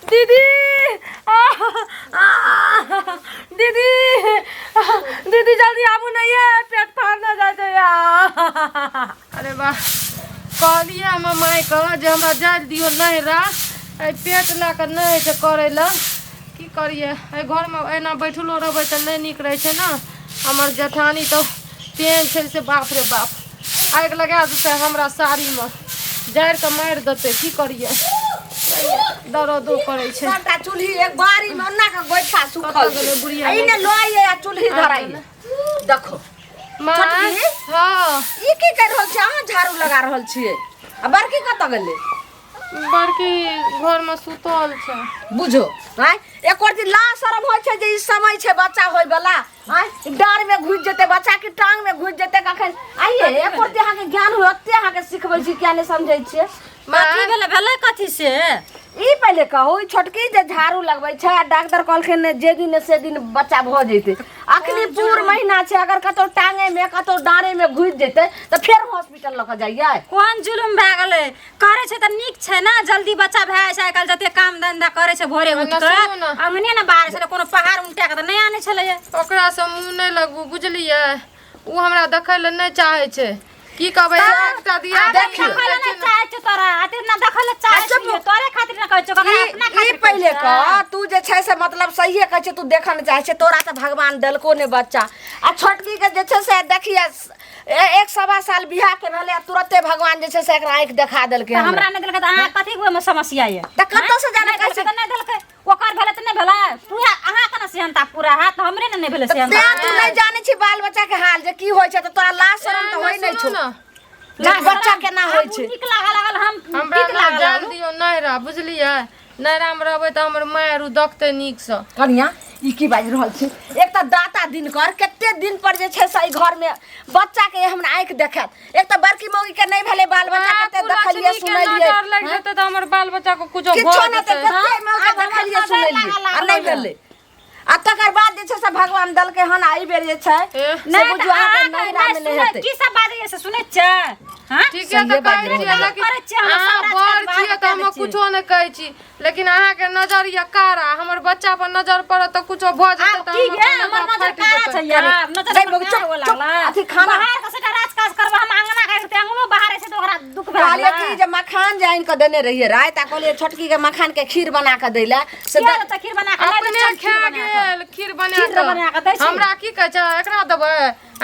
दीदी आह, आह, दीदी दीदी जल्दी आबू नहीं है पेट फाड़ ना जाए छै आह। अरे वाह कहलियै हमर मायके जे हमरा जाय दियौ नैहरा एहि पेट लए कऽ नहि होइ छै करै लए की करियै एहि घरमे एना बैठलो रहबै तऽ नहि नीक रहै छै ने हमर जेठानी तऽ तेहन छै से बाप रे बाप आगि लगा देतै हमरा साड़ीमे जारि कऽ मारि देतै की करियै दरदो करै छै सबटा चूल्ही एक बारी में ओना के गोइठा सुखल कतऽ गेलै बुढ़िया? छै। ई ने लोइ आ चूल्ही धराई देखो माँ छोटकी? हँ ई की कर रहल छी अहाँ झाड़ू लगा रहल छियै आ बड़की कतऽ गेलै बड़की घरमे सुतल छै बुझो आँय एको दिन ला शरम होइ छै जे ई समय छै बच्चा होय वाला आँय डाँड़ में घुसि जेतै बच्चा के टांग में घुसि जेतै कखन आइए एको दिन अहाँके ज्ञान हुए ओते अहाँके सिखबै छी किया नहि समझै छियै कथी भेलै भेलै कथी से ई पहिले कहू ई छोटकी जे झाड़ू लगबै छै आ डॉक्टर कहलखिन ने जे दिन से दिन बच्चा भऽ जेतै अखनी पूर महीना छै अगर कतौ टांगे में कतौ डाँड़े में घुसि जेतै तऽ फेर हॉस्पिटल लऽ कऽ जाइयै कोन जुलुम भए गेलै करै छै तऽ नीक छै ने जल्दी बच्चा भए जाइ छै आइ काल्हि जते काम धंधा करै छै भोरे उठि सुनू कऽ ने। अंगने ने बाहर छलै कोनो पहाड़ उनटा कऽ तऽ नहि आनै छलैया ओकरासँ मुँह नहि लगू बुझलियै ओ हमरा देखै लए नहि चाहै छै की कहबै एकटा दिया देखियौ। देखै लए नहि चाहै छौ तोरा अते ना देखै लए चाहै अच्छा, छियौ तोरे खातिर ना कहै छौ ककरा ई अपना ई खातिर पहिले कहै कह छौ। तू जे छै से मतलब सहिए कहै छै तू देखऽ नहि चाहै छै तोरा तऽ भगवान देलको ने बच्चा आ छोटकी के जे छै से देखिए एक सवा साल बियाह के भेलै आ तुरते भगवान जे छै से एकरा आँखि देखा देलकै तऽ हमरा हमरा नहि देलकै तऽ अहाँ कथी ओहिमे समस्या यऽ तऽ कतऽ से जाने नहि देलकै कैसे तऽ नहि देलकै ओकर भेलै तऽ नहि भेलै पूरा अहाँ केना सेहनता पूरा हैत हमरे ने नहि भेलै सेहनता तें तू नहि जानै छी बाल बच्चा के हाल जे की होइ छै तऽ तोरा लाज शरम तऽ होइ नहि छौ ने जे बच्चा केना होइ छै नीक लागऽ लागल हम हमरा तीत ने लागऽ जाय लागल दियौ नैहरा बुझलियै नैहरामे रहबै तऽ हमर माय आर देखतै नीकसँ कनिया ई की बाजि रहल छी एक तऽ दाता दिनकर कते दिन पर जे छै से एहि घरमे बच्चा के हमरा आँखि देखायत एक तऽ बड़की मौगी के नहि भेलै बाल बच्चा कते देखलियै सुनलियै नजर लागि जेतै तऽ हमर बाल बच्चा के कुछो किछो भऽ नहि तऽ जेतै कते मौका देखलियै हमर सुनलियै नजर आ नहि भेलै आ तकर बाद जे छै से भगवान देलकै हन आ एहि बेर जे छै से नहि बुझू तऽ अहाँके अहाँके नैहरामे नहि नहि सुनै हेतै की सब बाजैए से सुनै छियै हाँ? ठीके सहिए तऽ बाजि कहै छियै रहल लेकिन करै छियै, हम अहाँ सब बड़ राजकाज बाहर छियै तऽ हम कए दै छियै। कुछो नहि कहै छी लेकिन अहाँके नजर यऽ कारा हमर बच्चा पर नजर पड़त तऽ कुछो भऽ जेतै आब तऽ की हमर गे हमर कलेजा नजर फाटि कारा जेतै छै यार नजर जाय हमर बौआ, कारा चुप, हुअ चुप, लागल अथी खाना- बाहर के सबटा राज काज करबै हम अंगना के करतै अंगनो बाहर छै तऽ ओकरा दुख भए कहलियै गेलै कि जे मखान जे आनि कऽ देने रहियै राति आ कहलियै छोटकी के मखान के खीर बना कऽ दै लए से किया तऽ खीर बना कऽ नहि दै अपने छियै, खीर खा बना कऽ। गेल खीर बना खीर बना कऽ दै कऽ छी। हमरा की कहै छै एकरा देबै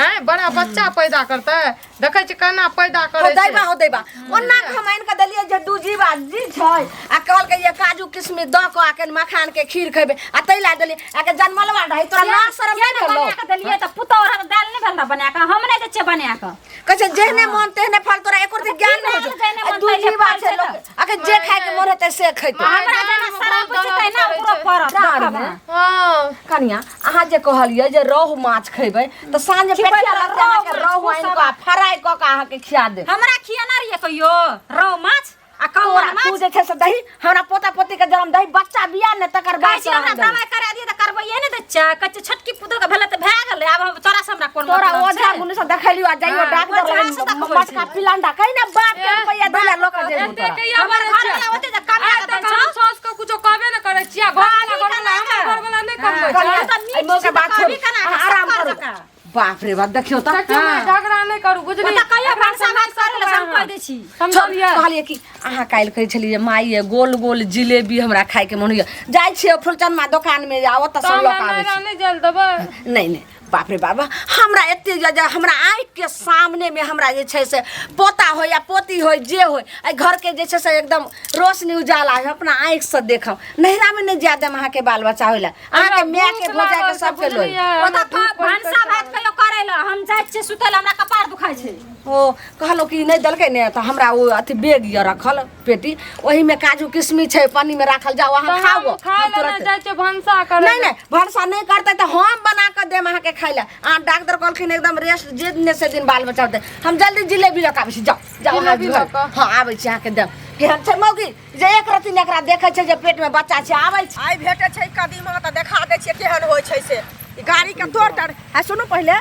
आँय बड़ा बच्चा पैदा करतै देखै छी केना पैदा हो करै छै दैबा हो दैबा ओना के हम आनि कऽ देलियै जे दू जीवा जी छै आ कहलकै ये काजू किशमिश दऽ कऽ आ कनि मखान के खीर खेबै आ ताहि लए देलियै आ के जनमलवा रहै तोरा ना शरम किया नहि ने भेलौ बना कऽ देलियै तऽ पुतोह रहत दालि नहि भेल रहै बना कऽ हम नहि दै छियै बना कऽ कहै छै जेहने मन तेहने फल तोरा एको रत्ती ज्ञान नहि होइ की भेल छै जेहने आ मन दू तेहने जीवा फल छै छै लोक आ के जे खायके मन हेतै से खैतै हमरा जेना शराब छै तहिना ओकरो पड़त डाँर देखब मे। अहाँ। हँ कनिया अहाँ जे कहलियै जे रोहु माछ खैबै तऽ साँझ खिबै पेठिया तऽ लगतै अहाँके रोहु रोहु माछ, आनि कऽ आ फ्राइ कऽ कऽ अहाँके खिया देब हमरा खियाना रहियै कहियो रहु माछ आ तोरा कौआ तू माछ जे छै से दही हमरा पोता पोती के जन्म दही बच्चा बिया ने तकर कहै बाद छी हमरा तोरा हम देबै। दवाइ करा दिअ तऽ करबैये नहि दै छै कहै छै छोटकी पुतोह के भेलै तऽ भए गेलै आब हम तोरा से हमरा कोन तोरा मतलब ओझा छै? गुनी से देखलियो आ जाइयो हाँ, डॉक्टर ओझा लग से देखबै मटका पिलांडा कहि ने बाप के रुपैया दैला लऽ कऽ जेबू एते तोरा के या हमर बजै घर छियै। वाला ओते जे कमा आइ कऽ तक दै हम छौ साउस के कुछो कहबे ने करै छियै घर वाला घर वाला हमर घर वाला नहि कमबै कनिया, छै तऽ मीठ एहि मौका छी तऽ बात कहबी छोड़ू केना अहाँ कऽ, आराम शक्कर करू जकाँ। बाप रे बाप देखियौ तऽ देखियौ ने, झगड़ा नहि करू बुझली ओतऽ कहियो भनसा भात करै लए से हम कहि दै छी समझलियै कहलियै कि अहाँ काल्हि कहै छलियै माय ये गोल गोल जिलेबी हमरा खायके मोन होइए जाइ छियै फुलचनमा दोकानमे आ ओतऽ तऽ सँ लऽ हमरा कऽ आबै नैहरा छी नहि जायल देबै नहि नहि बाप रे बाबा हमरा एते जे जे हमरा आँखिके सामनेमे हमरा जे छै से पोता होय या पोती होय जे होय एहि घरके जे छै से एकदम रोशनी उजाला है अपना आँखिसँ देखब नैहरामे नहि जाय देब अहाँके बाल बच्चा होय लए अहाँके हमरा मायके भूख भौजाइके लागल छै, सबके लोइ बुझलियै? ओतऽ हमरा भूख बड़ी भनसा भात कहियो करै लए हम जाइ छियै सुतै लए हमरा कपार दुखाइ छै ओ कहलहुँ कि नहि देलकै ने तऽ हमरा ओ अथी बैग यऽ रखल पेटी ओहिमे काजू किशमिश छै पन्नीमे राखल जाउ अहाँ तऽ खाउ हम खाय हम लए नहि तुरन्त जाइ छियै भनसा करै नहि नहि भनसा नहि करतै तऽ हम बना कऽ देब अहाँके खाय लए अहाँ डॉक्टर कहलखिन एकदम रेस्ट जे दिन से दिन बाल बच्चा होतै हम जल्दी जिलेबी लऽ कऽ आबै छी जाउ जाउ अहाँ जिलेबी लऽ घर कऽ? हँ आबै छी अहाँके देब केहन छै मौगी जे एक रत्ती ने एकरा देखै छै जे पेटमे बच्चा छै आबै छै आइ भेटै छै कदीमा तऽ देखा दै छियै केहन होइ छै से ई गाड़ीके तोड़ तर आ सुनू पहिले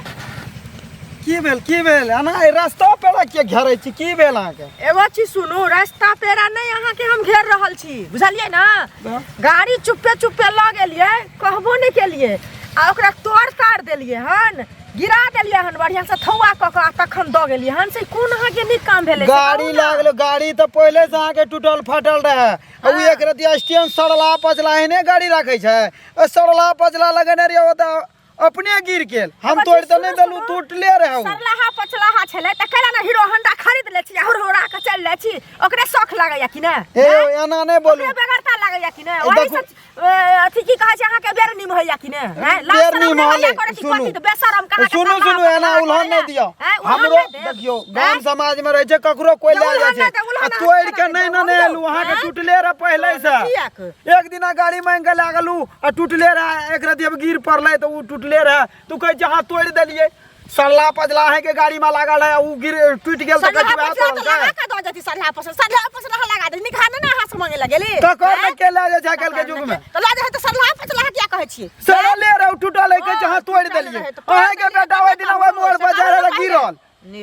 की भेल की भेल एना एहि रास्ता पेड़ा किया घेरै छी की भेल अहाँके एगो चीज सुनू रास्ता पेड़ा नहि अहाँके हम घेर रहल छी बुझलियै ने गाड़ी चुप्पे चुप्पे लऽ गेलियै कहबो नहि केलियै आ ओकरा तोड़ ताड़ देलियै हन गिरा देलियै हन बढ़िआँ से थौआ कऽ कऽ आ तखन दऽ गेलियै हन से कोन अहाँके नीक काम भेलै से गाड़ी कहू ने। लागल गाड़ी तऽ पहिले से अहाँके टूटल फाटल रहै आ उ एक रति स्टेशन सड़ला पचला एहने गाड़ी राखै छै ओ सड़ला पचला लगेने रहियै ओतऽ अपने गिर गेल हम एगो तोड़ि चीज तऽ नहि सुनू, देलहुँ सुनू। टूटले रहै उ। सरलाहा पचलाहा छलै तऽ कैला ने हीरो होंडा खरीद लै छी आ हुरहुरा कऽ चलि जाइ छी ओकरे शौख लागैया कि ने हे यौ एना नहि बोलू ओकरे बेगरता लागैया कि ने ए, ओही देखू। से अथी की कहै छै अहाँके बेर निम होइया कि ने हैं लाज बेर शरम निम नहि होइया होलै, करै छी सुनू। पति तऽ बेशरम कहाँ के सुनू सरलाहा सुनू एना पचलाहा उल्हन नहि करैया। दियौ हैं, उल्हन हमरो नहि देब। देखियौ हैं? गाम समाज में रहै छै ककरो कोइ तऽ लए जाइ उल्हन छै नहि देब, उल्हन आ अहाँ तोड़ि के केना नहि देब, ने हम एलहुँ अहाँके हैं? टूटले रहै पहिले से किएक? एक दिना गाड़ी मांगि के लए गेलहुँ आ टूटले रहै एक रति अब गिर पड़लै तऽ ओ टूटले रहै तू कहै छै अहाँ तोड़ि देलियै सड़ला पजला है के गाड़ी में लागल है उ गिर टूट गेल तऽ सरला कहै छै वएह पसला तऽ तोड़लकै लगा के दऽ जैती सरला पसला सरला पसला लगा दे निखाने ना अहाँ से मांगे लगेली ककर ने के लए जाइ छै आइ काल्हि के युग में तऽ लऽ जाइ तऽ सरला पसला किया कहै छियै सड़ले रहै टूटल है कहै छै अहाँ तोड़ि टूटल देलियै रहै तऽ तोड़ि अहाँके देलियै, बेटा ओहि दिना ओहि मोड़ पर जाइ रहै गिरल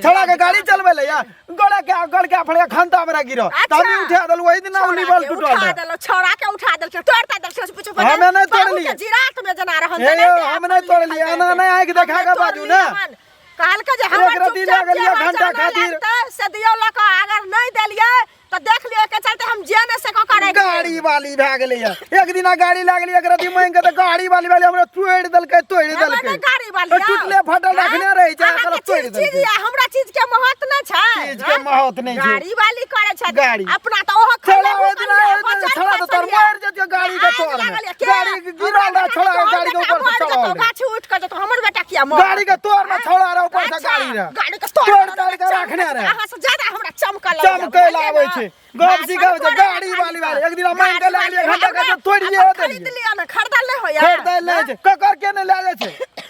छड़ा के गाड़ी चलबै ले या गड़े के गड़ के फड़े खंता में गिरल तऽ हमही उठा देलहुँ ओहि दिना उ निबल टूटल उठा रहै देलहुँ छौड़ा के उठा देलकै तोड़ ता देलकै से पूछू हमे नहि तोड़लियै। जिरात में जना रहल हे यौ, हम नहि तोड़लियै, एना नहि आँखि देखा के बाजू ने। कहलकै जे हमर एक रत्ती लए चुपचाप गेलियै जेवर घंटा जाना खातिर। लगतै, से दियौ लऽ कऽ अगर नहि देलियै तऽ देख लियौ एहिके चलते हम जे नहि से कऽ कऽ राखि गाड़ी वाली भए गेलै या एक दिना गाड़ी लागली एक रति मांगि के तऽ गाड़ी वाली वाली हमरा तोड़ि देलकै तोड़ि हमरा देलकै नहि गाड़ी वाली यौ। टूटले फटल रखने रहै छै अहाँके एकरा तोड़ि चीज चीज देलकै या हमरा चीज के महत्व नहि छै चीज के महत्व नहि छै। गाड़ी वाली करै छै गाड़ी। अपना तऽ ओहो छौड़ा खैले ओहि दिना भूखल ओहि दिना बचल छौड़ा तऽ तोर खसल मरि जेतियौ गाड़ी के आगि तोर लागल में या, के? गाड़ी गिरल हमर रहे छौड़ा बेटा गाड़ी के ऊपर से मरि चढ़ल जेतौ, रहे गाछी उठि कऽ जेतौ हमर बेटा किया मरत? गाड़ी के तोर में छौड़ा रहे ऊपर से अच्छा, गाड़ी रहे गाड़ी के तोड़ तोड़ ताड़ के रखने रहे अहाँ से ज्यादा हमरा चमकल लगैया, चमकै लए बुझलियै आबै ने? छै गप सिखाबै छै गाड़ी वाली वाली एक दिना मांगि के लागलियै घंटा के तोड़िए अपन देलियै खरीद लिअ ने खरीदल नहि होइया खरीदै नहि छै ककर के नहि लए जाइ छै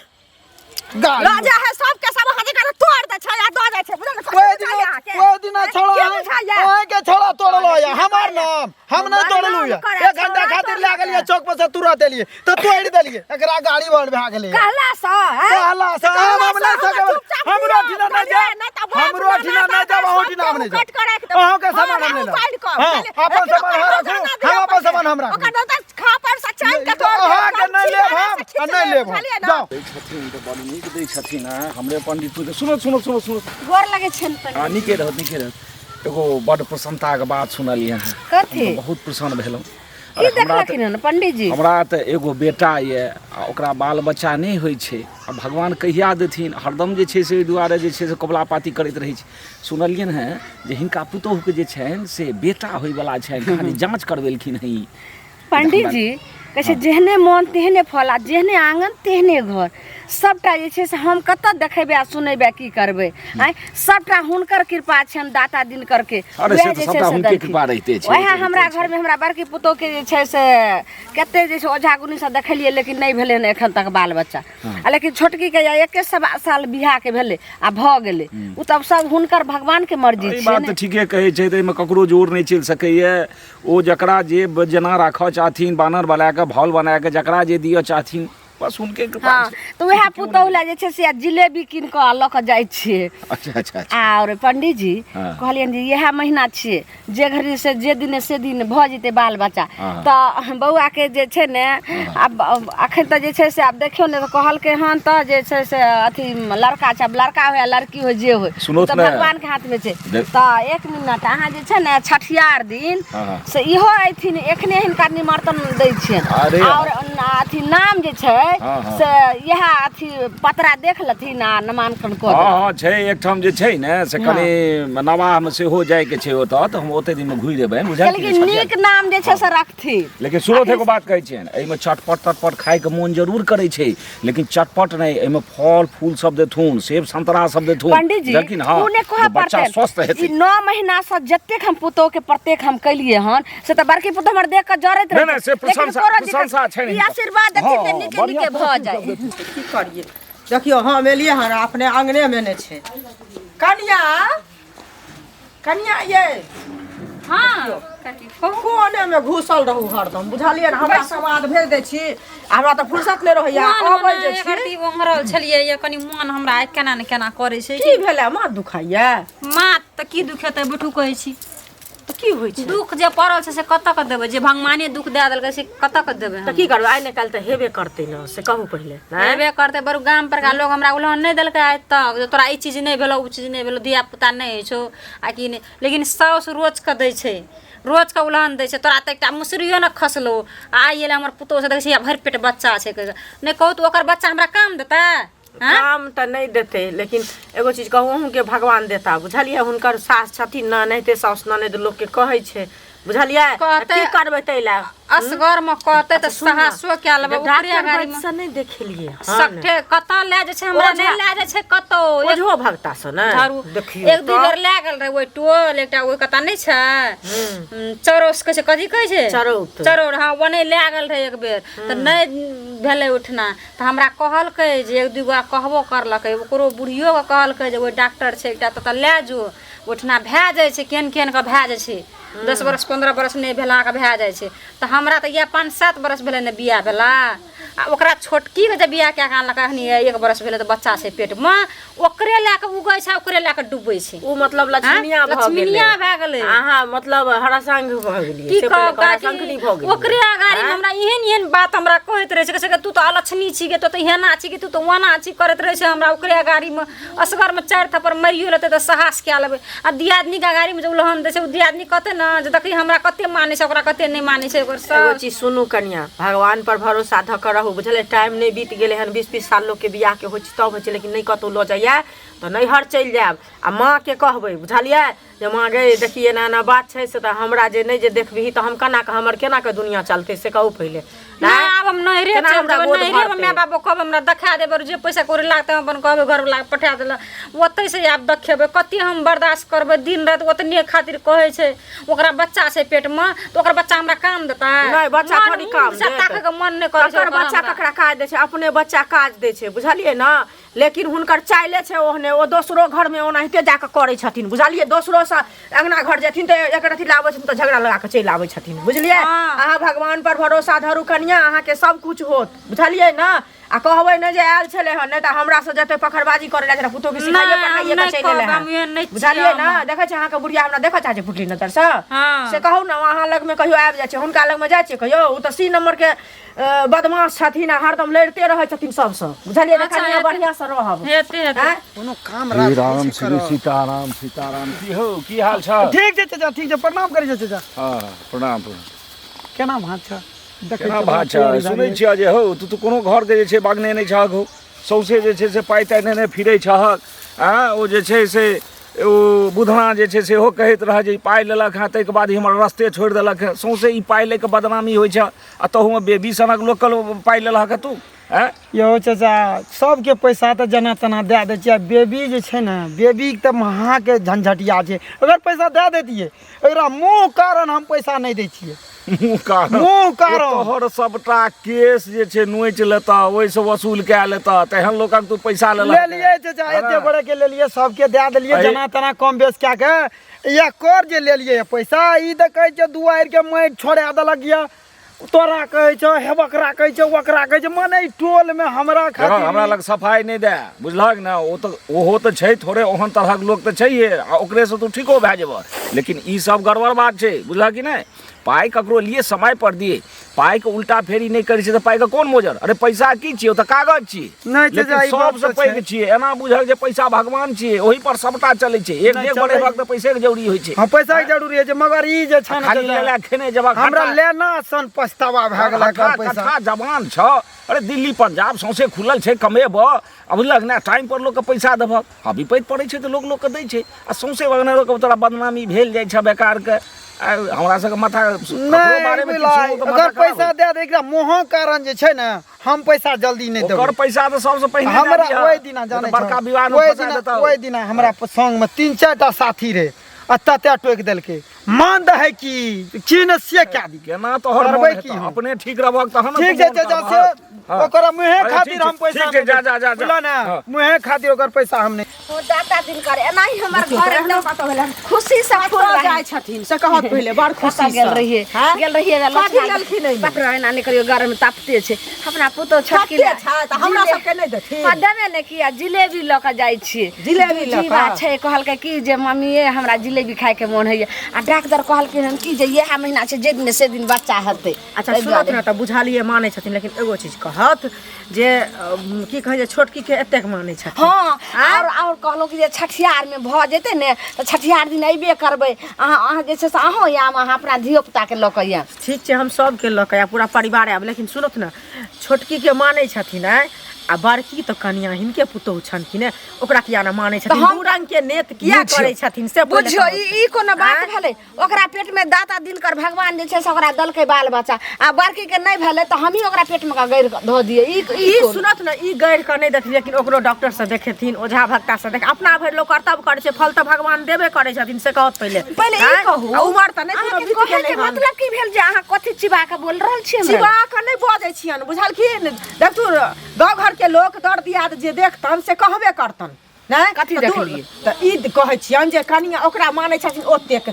गाड़ी लऽ जा है सबके सब अहाँ जकाँ तोड़ दै छै आ दऽ जाइ छै बुझल ने? ओहि कथी दिना बुझाइया अहाँके? ओहि दिना छौड़ा के बुझाइया? अहाँके छौड़ा तोड़लो या हमर नाम हम नहि तोड़लहुँ या एक घंटा खातिर लए गेलियै चौक पर से तुरंत एलियै तऽ तोड़ि देलियै एकरा गाड़ी बंद भए गेलै कहला सँ हैं? कहला सँ हम हम नहि कहला सँ सकब चुपचाप हमरो लिअ, ठिना नहि बुझलियै? जायब नहि तऽ बाप हमरो ठिना नहि जायब अहूँ ठिना हम नहि कट जायब कऽ राखि देब। अहूँके सामान हम हाँ, नहि लेब उपाड़ि कऽ, हाँ बुझलियै? अपन एकरो सामान अहाँ पर राखू रोजाना दिअ हम अपन पड़तै। सामान हम राखू ओकर नहि तऽ खापर सँ चानि कऽ तोड़ देब। अहाँके नहि लेब हम आ नहि लेब हम बुझलियै ने? जाउ दै छथिन तऽ बड़ नीक दै छथिन हँ हमरे पंडित सुनो सुनो सुनो सुनो गोर लगै छनि हँ नीके रहत नीके रहत एगो बड्ड प्रसन्नताके बात सुनलियै अहाँ कथी? हम तऽ बहुत प्रसन्न भेलहुँ की अरे हमरा तऽ देखलखिन हन पंडीजी हमरा तऽ एगो बेटा यऽ आ ओकरा बाल बच्चा नहि होइ छै आ भगवान कहिया देथिन हरदम जे छै से ओहि दुआरे जे छै से कबुला पाती करैत रहै छै सुनलियनि हेँ जे हिनका पुतोहुके जे छनि से बेटा होइवला छनि खाली जाँच करबेलखिन हेँ ई पंडीजी कहै छै जेहने मोन तेहने फल आ जेहने आङ्गन तेहने घर सभटा जे छै से हम कतऽ देखेबै आ सुनेबै आ की करबै आँय सभटा हुनकर कृपा छनि दाता दिनकरके अरे से वएह तऽ जे छै सभटा से हुनके देलखिन। कृपा रहिते छै, वएह रहिते हमरा छै। घरमे हमरा बड़की पुतोहके जे छै से कते जे छै ओझा गुनीसँ देखेलियै लेकिन नहि भेलै हन एखन तक बाल बच्चा आ लेकिन छोटकीके या एके सवा साल बियाहके भेलै आ भऽ गेलै ओ तब सब हुनकर भगवानके मर्जी ई छियै बात ने तऽ ठीके कहै छै तऽ एहिमे ककरो जोर नहि चलि सकैए ओ जकरा जे जेना राखऽ चाहथिन बानर बना कऽ भौल बना कऽ जकरा जे दिअ चाहथिन बस हुनके कृपा हँ छै तऽ उएह पुतोहु लए जे छै से जिलेबी कीन कऽ लऽ कऽ जाइ छियै अच्छा अच्छा अच्छा आओर पंडीजी हँ। कहलियनि जे इएह महीना छियै जे घड़ी से जे दिन से दिन भऽ जेतै बाल बच्चा हँ। तऽ बौआके जे छै ने आब अखन तऽ जे छै से आब देखियौ ने तऽ कहलकै हन तऽ जे छै से अथी लड़का छै आब लड़का होय या लड़की होय जे होय सुनू तऽ ने। भगवानके हाथमे छै देख- तऽ एक मिनट अहाँ जे छै ने छठियार दिन हँ, हँ। से इहो अयथिन एखने हिनका निमंत्रण दै छियनि अरे आओर अथी नाम जे छै हँ, हँ। से इएह अथी पतरा देख लेथिन आ नामांकन कऽ हँ देथिन हँ छै एकठाम जे छै ने से कनि नवाहमे सेहो जाइके छै ओतऽ तऽ हम ओते दिनमे घुरि एबै बुझलियै लेकिन नीक नाम जे छै से रखथिन लेकिन सुरत एगो बात कहै छियनि एहिमे चटपट तटपट खायके मोन जरूर करै छै लेकिन चटपट नहि एहिमे फल फूल सब देथुन सेब संतरा सब देथुन पंडित जी लेकिन हँ ओ नहि कहऽ बच्चा पड़तनि स्वस्थ हेतै ई 9 महीना से जतेक हम पुतोह के प्रत्येक हम कैलिए हन से तऽ बड़की पुतोह हमर देख कऽ जरैत नहि, रहै नहि, से छै। लेकिन प्रशंसा- कोनो दिक्कत- प्रशंसा छनि ई हिनकर। आशीर्वाद हँ, देथिन जे हँ, नीके बढ़िआँ नीके भऽ जाय की करियै देखियौ हम एलियै हन अपने अङ्गनेमे नहि छै कनिया कनिया ये हाँ काकी कहू फोने में घुसल रहू हरदम बुझलियै ने हमरा समाद भेज दै छी आ हमरा तऽ फुर्सत नहि रहैया मन अबै जे मने छी एक ओंघरल छलियै ये कनि मन हमरा आइ केना ने केना करै छै की भेलै माथ दुखाइया माथ तऽ की दुखेतै बैठू कहै छी तऽ की होइ छै दुख जे पड़ल छै से कतऽ के देबै जे भगवाने दुख दए देलकै से कतऽ के देबै तऽ हम की करबै आइ ने काल्हि तऽ हेबे करतै ने से कहू पहिले नहि हेबे करतै बरू गाम परका लोग हमरा उलहन नहि देलकै आइ तक जे तोरा ई चीज नहि भेलौ ओ चीज नहि भेलौ धिया पुता नहि होइ छौ आ कि नहि लेकिन साउस रोज के दै छै रोज के उलहन दै छै तोरा तऽ एकटा मुसरियो ने खसलौ आ आइ एलै हमर पुतोहु से देखै छी भरि पेट बच्चा छै कहि कऽ। नहि कहू तऽ ओकर बच्चा हमरा काम देतै आँय? काम तऽ नहि देतै लेकिन एगो चीज कहू अहूँके भगवान देता बुझलियै हुनकर सास छथिन ने एनाहिते साउस ननैद लोकके कहै छै बुझलियै तऽ कहतै की करबै ताहि लए असगर मे कहतै तऽ साहसो कए लेबै ओकरे डॉक्टर अगाड़ी मे वैद्यसँ नहि देखेलियै हन सठे कतऽ लए जाइ छै हमरा ओझा नहि लए जाइ छै कतौ एक ओझो भगता सँ ने झाड़ू देखियौ एक दू तऽ बेर लए गेल रहै ओहि टोल एकटा ओहि कतऽ नहि छै चौरस कहै छै कथी कहै छै चरौत चरौर हँ ओने लए गेल रहै एक बेर तऽ नहि भेलै उठना तऽ हमरा कहलकै जे एक दू गो कहबो करलकै ओकरो बुढ़ियोके कहलकै जे ओहि डॉक्टर छै एकटा ततऽ लए जो उठना भए जाइ छै केहन केहन के भए जाइ छै 10 बरस 15 बरस नहि भेलाके भए जाइ छै तऽ हमरा तऽ इएह 5-7 बरस भेलै ने बियाह भेला आ ओकरा छोटकीके जे बियाह कए कऽ आनलकै एखनी 1 बरस भेलै तऽ बच्चा छै पेटमे ओकरे लए कऽ उगै छै ओकरे लए कऽ डूबै छै ओ मतलब लक्ष्मीया भऽ गेलै लक्ष्मीनिया भए गेलै अहाँ मतलब हरासंग भऽ गेलियै की से पहिले कहब कहू, काकी हरासंखनी भऽ गेलियै ओकरे अगाड़ी मे हमरा एहन एहन बात हमरा कहैत रहै छै कहै छै कि तू तऽ अलक्षणी छी गे तू तऽ एना छी गे तू तऽ ओना छी करैत रहै छै हमरा ओकरे अगाड़ी मे असगर मे 4 थप्पड़ मारियो लेतै तऽ साहस कए लेबै आ दियादनीके अगाड़ीमे जे उलहन दै छै ओ दियादनी कहतै ने जे देखी हमरा कते मानै छै ओकरा कते नहि मानै छै ओकर एगो सब चीज सुनू कनिया भगवान पर भरोसा धऽ कऽ रहू बुझलियै टाइम नहि बीत गेलै हन 20-20 साल लोकके बियाहके होइ छै तब होइ छै लेकिन नहि कतहु लऽ जाइए तऽ नैहर चलि जायब आ माँके कहबै बुझलियै जे माँ गे देखी एना एना बात छै से तऽ हमरा जे नहि जे देखबिही तऽ हम केना कऽ हमर केना कऽ दुनिया चलतै से कहू पहिले नहि आब हम नैहरे केना चलि हमरा जेबै गोद नैहरेमे भरतै? माय बाप कहब हमरा देखा देबै जे पैसा कौड़ी लागतै हम अपन कहबै घरवलाके पठा देलक ओतहि से आब देखेबै कते हम बर्दाश्त करबै दिन राति ओतने खातिर कहै छै ओकरा बच्चा छै पेटमे तऽ ओकर बच्चा हमरा काम देतै नहि बच्चा मन थोड़ी काम मुँह से देत। ताकैके मन नहि करै छै ककर ओकर बच्चा हमरा। ककरा काज दै छै अपने बच्चा काज दै छै बुझलियै ने लेकिन हुनकर चाइले छै ओहने ओ दोसरो घरमे ओनाहिते जाकऽ करै छथिन बुझलियै दोसरोसँ अङ्गना घर जेथिन तऽ एक रत्ती लाबै छथिन तऽ झगड़ा लगा कऽ चलि आबै छथिन बुझलियै हँ। अहाँ भगवान पर भरोसा धरू कनिया अहाँके सब कुछ होत बुझलियै ने आ कहबै नहि जे आयल छलै हन नहि तऽ हमरासँ जते पखरबाजी करै लए छलै पुतोहके सिखाइए नहि, हम पढ़ाइए कऽ नहि चलि एलै कहब, हम हन एहन नहि छियै बुझलियै ने हम। देखै छियै अहाँके बुढ़िया हमरा देखऽ चाहै छै फुटली नजरसँ हँ। से कहू ने अहाँ लगमे कहियो आबि जाइ छै हुनका लगमे जाइ छियै कहियो ओ तऽ सी नम्बरके बदमाश छथिन आ हरदम लड़िते रहै छथिन सबसँ बुझलियै ने अच्छा, कनिया हेतै। बढ़िआँसँ रहब हेतै हेतै आँय? कोनो काम हे राज राम नहि छै श्री करल। सीताराम सीताराम की हौ की हाल छ ठीक छै चाचा ठीक छै प्रणाम करै छै चाचा हँ प्रणाम प्रणाम केना भात छै देखै केना छियै, भात छ तैयारी भए सुनै गेलै। छियै जे हौ तू तऽ कोनो घरके जे छै बागने नहि छहक हौ सौंसे जे छै से पाइ ताइ नेने फिरै छहक आँय ओ जे छै से ओ बुधना जे छै सेहो कहैत रहए जे ई पाइ लेलक हँ ताहिके बाद ई हमर रस्ते छोड़ि देलक हँ सौंसे ई पाइ लऽ कऽ बदनामी होइ छै आ तहूमे बेबी सनक लोकके पाइ लेलक हँ तू आँय यौ चाचा सबके पैसा तऽ जेना तेना दए दै छियै आ बेबी जे छै ने बेबीके तऽ महाके झंझटिया छै अगर पैसा दए दैतियै एकरा मुँह कारण हम पैसा नहि दै छियै मुँह कारण मुँह कारण तोहर सबटा केस जे छै नोचि लेतह ओहिसँ वसूल कए लेतह तेहन लोकक तू पैसा लेलह लेलियै चाचा एते बड़े के लेलियै सबके दए देलियै अरे- जेना तेना कम बेस कए के इएह कर जे लेलियै पैसा ई तऽ कहै छै दुआरि के माटि छोड़ा देलक यऽ तोरा कहै छौ हे बकरा कहै छौ ओकरा कहै छौ मने ई टोलमे हमरा देखो खातिर हमरा लग सफाइ नहि दए बुझलहक ने ओ तऽ ओहो तऽ छै थोड़े ओहन तरहक लोक तऽ छैहे आ ओकरेसँ तू ठीको भए जेबह लेकिन ई सब गड़बड़ बात छै बुझलह कि नहि पाइ ककरो लिए समय पर दिए पाइके उल्टा फेरी नहि करै छै तऽ पाइके कोन मोजर अरे पैसा की छियै ओ तऽ कागज छियै नहि लेकिन चाचा, ई बात सबसँ तऽ पैघ छै। छियै एना बुझल जे पैसा भगवान छियै ओहि पर सबटा चलै छै एक नहि, डेग चलै- बढ़ेबाक तऽ पैसेके जरूरी होइ छै हँ पैसाके जरूरी होइ छै मगर ई जे छै ने खाली चाचा, लेला खेने जेबक हमरा हटा- लेना सन पछतावा भए गेल कट्ठा एकर पैसा कट्ठा जवान छ अरे दिल्ली पंजाब सौंसे खुलल छै कमेबह आ बुझलक ने टाइम पर लोकके पैसा देबहक आ विपैत पड़ै छै तऽ लोक लोकके दै छै आ सौंसे बगने लोकके तोरा बदनामी भेल जाइ छै बेकारके आ हमरा सबके माथा ककरो नहि बारेमे किछु बुझलै सुनू तऽ माथा अगर खराब पैसा होइ। दए दे एकरा मोहक कारण जे छै ने हम पैसा जल्दी नहि ओकर देबै पैसा तऽ सबसँ पहिने दए हमरा दिहऽ। ओहि दिना नहि तऽ जानै बड़का छौ, विवादमे ओहि फँसा दिना देतौ ओहि दिना हमरा संगमे 3-4 टा साथी रहे आ तते टोकि देलकै मान दे है की की ने से क्या दी केना तोहर करबै मोन की हेतौ? हम? अपने ठीक रहबक तहन ने ठीक तू छै मोन चाचा से करबहक। हाँ। ओकरा मुहे अरे खातिर ठीक हम छै, पैसा ठीक छै, जा, जा, जा, जा। बुझला ने हाँ। मुहे खातिर ओकर पैसा हम नहीं ओ दाता दिनकर एनाही हमर घर एकदम कतौ भेलै खुशी से फूल कतऽ रहै। जाइ छथिन से कहत पहिले बड़ खुशी कतऽ गेल से। रहियै हाँ? गेल रहियै कथी लेलखिन एहिमे? बाप रे एना नहि करियौ गरम तापते छै अपना पुतोह छोटकी कते छै तऽ हमरा सबके नहि देथिन हाँ, देबे नहि किया जिलेबी लऽ कऽ जाइ छियै जिलेबी लऽ कऽ? जीवा छै कहलकै कि जे मम्मीए हमरा जिलेबी खायके मोन होइए आ डॉक्टर कहलखिन हन कि जे इएह महीना छै जे दिन से दिन बच्चा हेतै अच्छा ताहि सुनत दुआरे। ने तऽ बुझलियै मानै छथिन लेकिन एगो चीज कहत जे की कहै छै छोटकी के एतेक मानै छथिन हँ और और कहलहुँ कि जे छठिहारमे भऽ जेतै ने तऽ छठिहार दिन अयबे करबै अहाँ अहाँ जे छै से अहूँ आयब अहाँ अपना धियो पुताके लऽ कऽ आयब ठीक छै हम सबके लऽ कऽ आयब पूरा परिवार आयब लेकिन सुनत ने छोटकी के मानै छथिन आँय आ बड़की तऽ कनिया हिनके पुतोहु छनि कि ने ओकरा किया ने मानै छथिन हम- दू रंग के नेत किया करै छथिन से पहिले बुझियौ कहू। ई ई कोनो बात आँय? भेलै ओकरा पेट में दाता दिनकर भगवान जे छै से ओकरा देलकै बाल बच्चा आ बड़की के नहि भेलै तऽ हमही ओकरा पेट में गैर धऽ दियै ई ई ई कोन? सुनत ने ई गैर कऽ नहि देखथिन लेकिन ओकरो डॉक्टर से देखेथिन ओझा भक्ता से देख अपना भरि लोक कर्तव्य करै छै फल तऽ भगवान देबे करै छथिन से कहत पहिले पहिले ई आँय? कहू आ उमर तऽ नहि कोनो अहाँके बीत कहै गेलै के हन। मतलब की भेल जे अहाँ कथी चिबा कऽ बोल रहल छियै हमरा? चिबा कऽ नहि बजै छियनि बुझलखिन देखथुन गाँव घरके लोक दर दियाद जे देखतन से कहबे करतन नहि कथी तऽ दूर- देखलियै? तऽ ई कहै छियनि जे कनिया ओकरा मानै छथिन ओतेक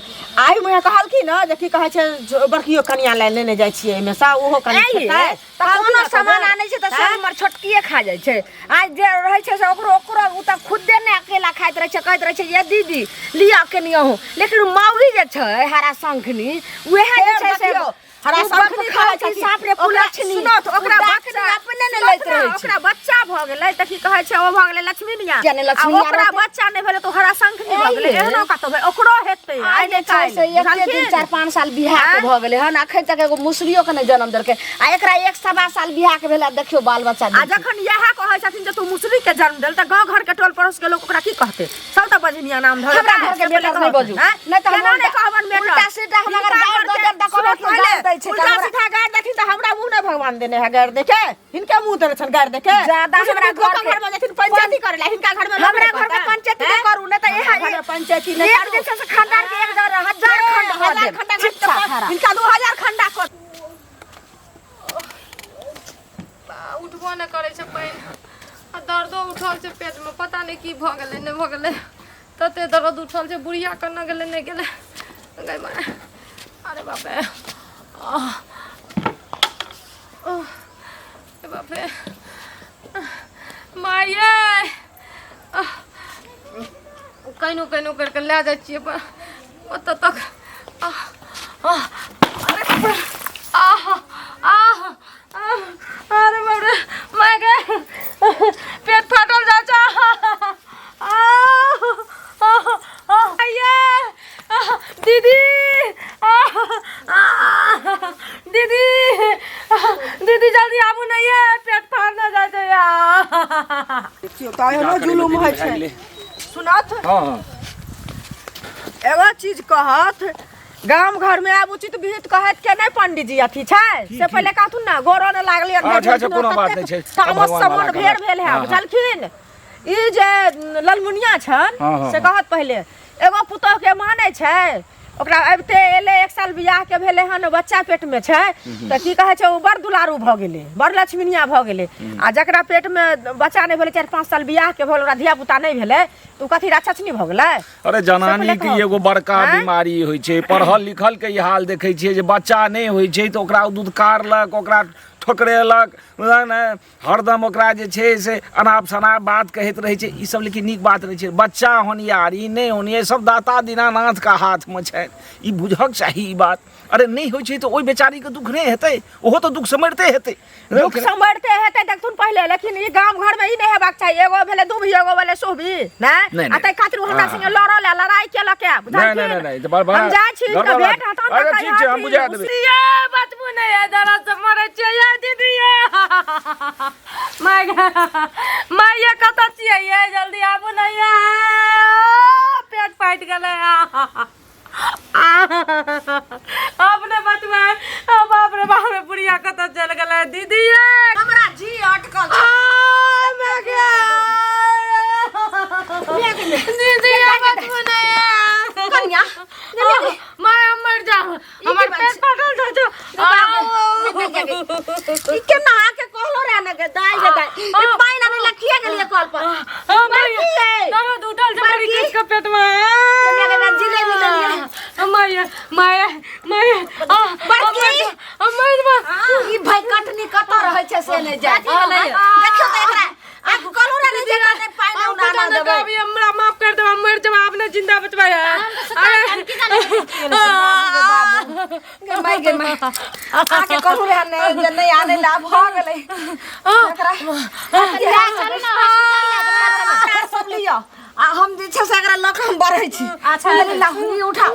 आइ मुँहे कहलखिन ने जे की कहै छै जे बड़कियो कनिया लए लेने जाइ छियै एहिमे सँ ओहो कनि आँय ये, खेतै। तऽ कहलखिन कोनो ने सामान तऽ आनै छै तऽ सब आँय? हमर छोटकिए खा जाइ छै आ जे रहै छै से ओकरो ओकरो ओ तऽ खुदे नहि अकेला खाइत रहै छै कहैत रहै छै ये दीदी लिअ कनि अहूँ लेकिन मौगी जे छै हरा शंखनी उएह जे फेर छै से देखियौ, हरा उ शंखनी बप खाइ खाउ कि छथिन। साँप रे ओकरा कुलक्षणी सुनत ओकरा उ बच्चा डाकनी अपने ने सुनत लैत ने, रहै छै ओकरा बच्चा भऽ गेलै तऽ की कहै छै ओ भऽ गेलै लक्ष्मीनिया किया नहि आ लक्ष्मीनिया ओकरा रहतै? बच्चा नहि भेलै तऽ ओ हरा शंखनी भऽ गेलै एहे। एहनो कतौ भेल ओकरो हेतै आइ आइ जे नहि छै से काल्हि एते दिन बुझलखिन 4 5 साल बियाह के आँय? भऽ गेलै हन अखन तक एगो मुसरियो के नहि जन्म देलकै आ एकरा एक सवा साल बियाह के भेलै आ देखियौ बाल बच्चा आ देलकै। जखन इएह कहै छथिन जे तू मुसरी के जन्म देल तऽ गाँव घर के टोल पड़ोस के लोक ओकरा की कहतै सब तऽ बजनिया नाम धरे हमरा घर के बेटर नहि बजू नहि तऽ हम केना नहि कहबन बेटर उल्टा सीधा हम अगर गारि दऽ देब तऽ कहबै कि गारि दै छै उल्टा हमरा- सीधा गारि देथिन तऽ हमरा मुँह नहि भगवान देने है गारि देके हिनके मुँह देने छनि गारि देके ज्यादा बुझू हमरा कि लोकक घर के- घर में जेथिन पंचायती करे ला हिनका घर में लोक हमरा नहि घर के करतै। पंचायती नहि हैं? करू नहि तऽ हमरा इएह घर में पंचायती नहि एक करू जे छै से खानदान के एक हजार हजार खंड भऽ हजार देब खंडा चिप्सा खड़ा हिनका 2000 खंडा कर उठबो नहि करै छै पानि आ दर्दो उठल छै पेटमे पता नहि की भऽ गेलै नहि भऽ गेलै तते दर्द उठल छै बुढ़िया कन्ना गेलै नहि गेलै गै माय अरे बाप रे आह ओह, ए बाप रे माय यै आह, कहिनो कहिनो करि कऽ लए जाइ छियै पर ओतऽ तक आह आह अरे बाप रे आह आह आह अरे बाप रे माय गे पेट फाटल जाइ छै आह आह आह ये आह, दीदी आह आह, दीदी आह, दीदी जल्दी आबू ने ये पेट फाटल जाइ छै आह। देखियौ तऽ एहनो जुलुम होइ छै सुनत हँ हँ एगो चीज कहत गाम घर में आब उचित विहित कहत के नहि पंडीजी अथी छै से पहिले कहथुन ने गोरो ने लागलै अच्छा, अच्छा, कोनो बात नहि छै। तामस भगवान से मन भला भेर करत। भेल है हाँ, हाँ। बुझलखिन ई जे ललमुनिया छन हाँ, हाँ, से हाँ। कहत पहिले एगो पुतोह के मानै छै ओकरा अबिते एलै एक साल बियाह के भेलै हन बच्चा पेट में छै तऽ की कहै छै ओ बड़ दुलारू भऽ गेलै बड़ लक्ष्मीनिया भऽ गेलै आ जकरा पेट में बच्चा नहि भेलै 4 5 साल बियाह के भेल ओकरा धिया पुता नहि भेलै तऽ ओ कथी राक्षसनी भऽ गेलै अरे जनानी के एगो बड़का बीमारी होइ छै पढ़ल लिखल के ई हाल देखै छियै जे बच्चा नहि होइ छै तऽ ओकरा दुधकारलक ओकरा ठोकरेलक ने हरदम ओकरा जे छै से अनाप शनाप बात कहैत रहै छै ई सब लेकिन नीक बात नहि छै बच्चा होनिहार ई नहि होनिहार सब दाता दीनानाथके हाथमे छनि ई बुझक चाही ई बात अरे नहि होइ छै तऽ ओहि बेचारीके दुःख नहि हेतै ओहो तऽ दुःख सम्हरिते हेतै दुःख सम्हरिते हेतै देखथुन पहिले लेकिन ई गाम घरमे ई नहि हेबाक चाही एगो भेलै दुभी एगो भेलै सुभी नहि आ ताहि खातिर ओ हमरा संगे लड़ल आ लड़ाइ केलक है नहि नहि नहि तऽ बड़ हम जाइ छी तऽ भेट हतन तऽ अरे ठीक छै हम बुझा देबै ये बचबू नहि है दर्द से मरै छियै ये दीदी ये माय माय ये कतऽ छियै ये जल्दी आबू ने ये पेट फाटि गेलै अपने बचबै बाप रे बाप रे बुढ़िया कतऽ चलि गेलै दीदी ये हमरा जी अटकल छै। दीदी ये बचबू नहि कनिया माय गे ई केना आके कहलो रे ने गे दाई गे दाई ई पानि आने ला किया गेलिए कल पर बड़की गे दर्द उठल छै बड़ी बड़की। कस के पेट में केना गे ना जिलेबी लेलिए माय माय माय बड़की। मर बा ई भाई कटनी कत रहै छै से नहि जाय देखियौ तऽ एकरा आ कहलो रे ने जे एकरा नहि पानि हम उना पता ना नहि देबै कभी हमरा माफ कर देब हम मर जब आब नहि जिंदा बचबै है गे माय गे माय आके कहू रे ने जे नहि आने ला भऽ गेलै एकरा सब लिअ आ हम जे छै से एकरा लऽ कऽ हम बढ़ै छी अच्छा ला ई उठा।